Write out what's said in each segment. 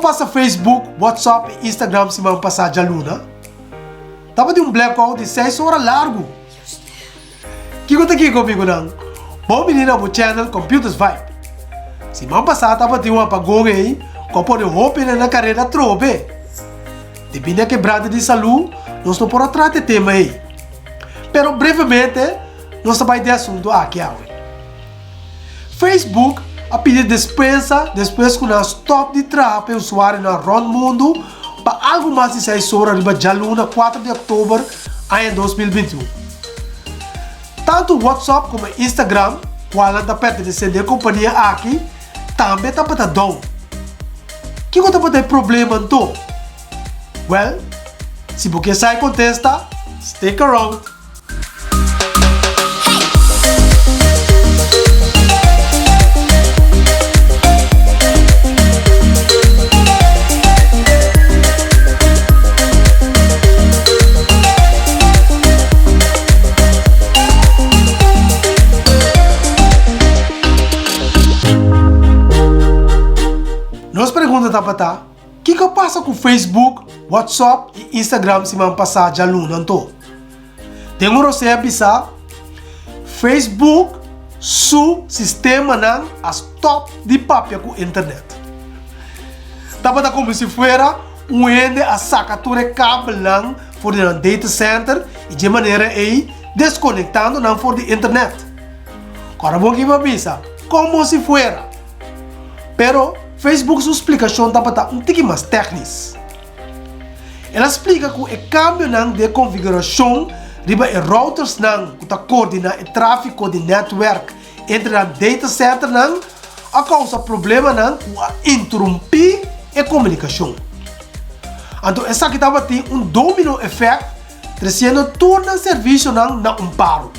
pasa Facebook, WhatsApp i Instagram siman pasá djaluna? Tabatin un blackout di seis ora largu. Kiko ta kiko amigunan? Bon bini na bo channel Computers Vibe. Siman pasá tabatin un apagon ei ku a pone hopi hende na kareda atrobe. Debí na kebrante di salú nos no por a trata e tema ei. Pero brevemente nos ta bai den asuntu aki awe. Facebook a pidi despensa despues ku nan a stòp di traha pa e usuarionan rònt mundu pa algu mas di seis ora riba djaluna kuater di òktober aña 2021. Tantu WhatsApp komo Instagram, kualnan ta pertenesé na e kompania aki, tambe tabata down. Kiko tabata e problema anto? Wèl, si bo ke sa e kontesta, stick around! Nos pregunta tabata, Kiko a pasa ku Facebook, WhatsApp i Instagram siman pasá djaluna anto? Den un rosé a bisa, Facebook su sistemanan a stòp di papia ku internet. Tabata komo si fuera un hende a saka tur e kabelnan for di nan data center i dje manera ei deskonektando nan for di internet. Kòrda bon kiba bisa, komo si fuera. Pero Facebook su splikashon tabata un tiki mas tèknis. El a splika ku e kambionan den e konfigurashon riba e routersnan ku ta koordiná e tráfiko di nètwèrk entre nan datacenternan a kousa problemanan ku a interumpí e komunikashon. Anto esaki tabatin un domino efèkt tresiendo tur nan servisionan na un paro.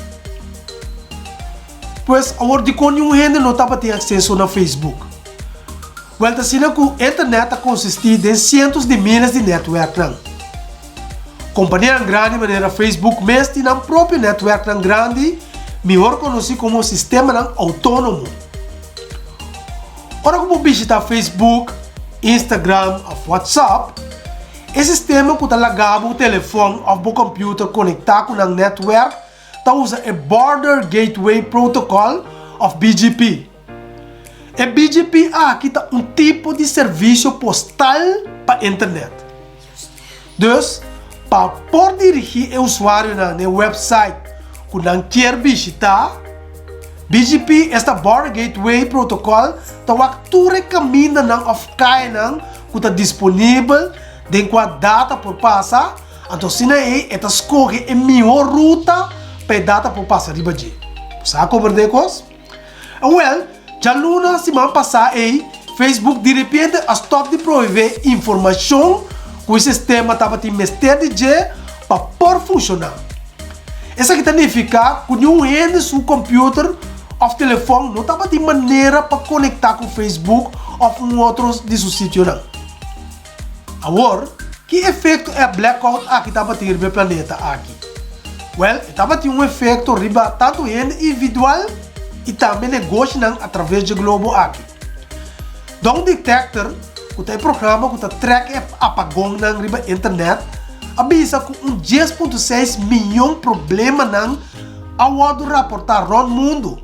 Pues awor dikon niun hende no tabatin akseso na Facebook? Wèl ta asina ku internet ta konsistí den sientos di miles di nètwèrknan. Kompanianan grandi manera Facebook mes tin nan propio nètwèrknan grandi, mihor konosí komo sistemanan outónomo. Ora ku bo bishitá Facebook, Instagram òf WhatsApp, e sistema ku ta laga bo telefòn òf bo kòmpiuter konektá ku nan nètwèrk ta usa e Border Gateway Protocol òf BGP. E BGP aki ta un tipo di servisio postal pa internet. Dus, pa por dirigí e usuarionan na e website ku nan kier bishitá, BGP, esta Border Gateway Protocol, ta wak tur e kamindanan òf kayanan ku ta disponibel den kua data por pasa, anto asina ei e ta skohe e mihó ruta pa e data por pasa riba dje. Bo sa komprendé e kos? Awel, djaluna siman pasá ei, Facebook diripiente a stòp di proveé informashon ku e sistema tabatin mester di dje pa por funshoná. Esaki ta nifiká ku niun hende su kòmpiuter òf telefòn no tabatin manera pa konektá ku Facebook òf un otro di su sitionan. Awor, ki efekto e blackout aki tabatin riba e planeta aki? Wèl, e tabatin un efekto riba tantu hende individual i tambe negoshinan atraves dje globo aki. Down Detector, ku ta e programa ku ta trèk e apagonnan riba internet, a bisa ku un 10.6 miyon problemanan a wòrdu raportá rònt mundu.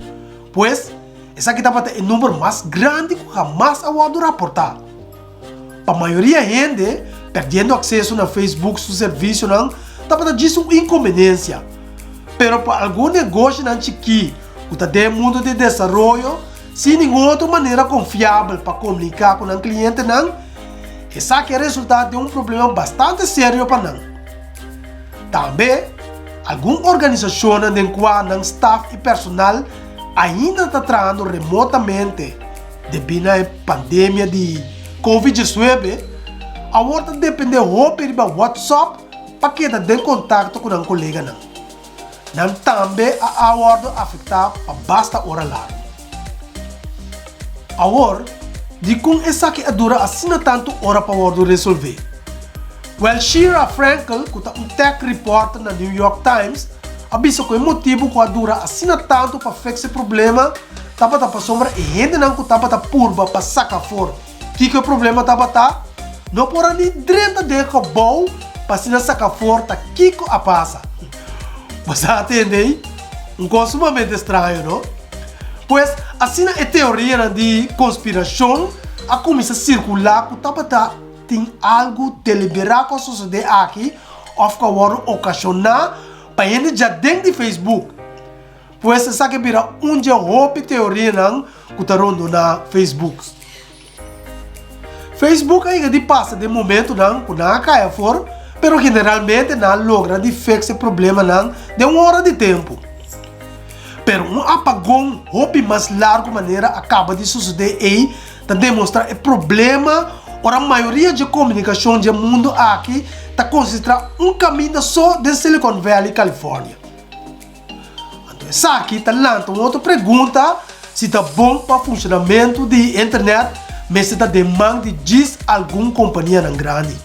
Pues, esaki tabata e number mas grandi ku hamas a wòrdu raportá. Pa mayoria hende, perdiendo akseso na Facebook su servisionan tabata djis un inkonbenensia. Pero pa algun negoshinan chikí ku ta den e mundu di desaroyo sin ningun otro manera konfiabel pa komuniká ku nan klientenan, esaki a resultá den un problema bastante serio pa nan. Tambe, algun organisashonnan den kua nan staf i personal ainda ta trahando remotamente, Debí na e pandemia di Covid 19, awor ta dependé hopi riba WhatsApp pa keda den kontakto ku nan koleganan. Nan tambe a a wòrdu afektá pa basta ora largu. Awor, dikon esaki a dura asina tantu ora pa wòrdu resolvé? Wèl, Sheera Frankel, ku ta un tech reporter na New York Times, a bisa ku e motibu ku a dura asina tantu pa fix e problema tabata pasobra e hendenan ku tabata purba pa saka for kiko e problema tabata. no por a ni drenta den gebou pa asina saka for ta kiko a pasa. Bo sa atende ei? Un kos sumamente straño, no? Pues, asina e teorianan di konspirashon a kuminsá sirkulá ku tabata tin algu deliberá ku a sosodé aki òf ku a wòrdu okashoná pa hende djaden di Facebook. Pues esaki a bira un dje hopi teorianan ku ta rondoná Facebook. Facebook a yega di pasa den momentunan ku nan a kai afor, pero generalmente nan a logra di fix e problemanan den un ora di tempu. Pero un apagon hopi mas largu manera a kaba di sosodé ei ta demostrá e problema ora mayoria dje komunikashon dje mundu aki ta konsentrá un kaminda so den Silicon Valley, California. Anto esaki ta lanta un otro pregunta si ta bon pa funshonamentu di internet mester ta den man di djis algun kompanianan grandi.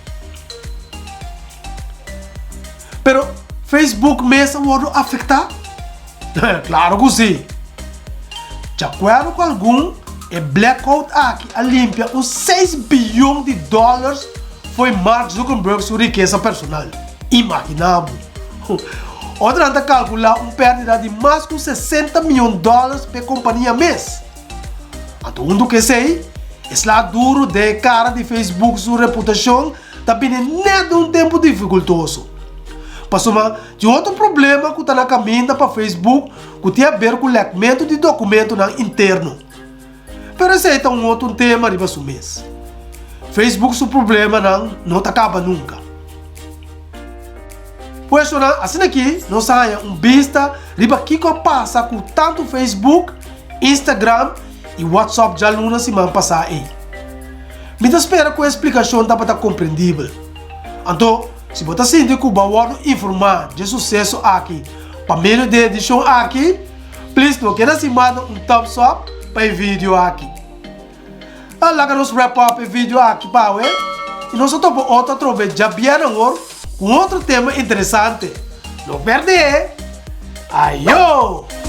Pero Facebook mes a wordu afektá? Klaro ku si! Djakuerdo ku algun, e blackout aki a limpia un seis biyon di dòlars fo'i Mark Zuckerberg su rikesa personal. Imaginá bo! Otronan ta kalkulá un pèrdida di mas ku 60 mion dòlars p'e kompania mes. Anto huntu ku esei, e sla duru den e kara di Facebook su reputashon ta bini nèt den un tempu difikultoso. Pasobra tin otro problema ku ta na kaminda pa Facebook ku tin aber ku lèkmentu di dokumentunan interno. Pero esei ta un otro tema riba su mes. Facebook su problemanan no ta kaba nunka. Puestonan asina aki nos a haña un bista riba kiko a pasa ku tantu Facebook, Instagram i WhatsApp djaluna siman pasá ei. Mi ta spera ku e splikashon tabata komprendibel. Anto, si bo ta sinti ku bo a wòrdu informá dje suseso aki pa medio di e edishon aki, Please no keda sin manda un thumbs up pa e video aki. A laga nos wrap up e video aki pa awe y nos a topa otro atrobe djabièrnè awor cu un otro tema interesante. No perde! Ayo!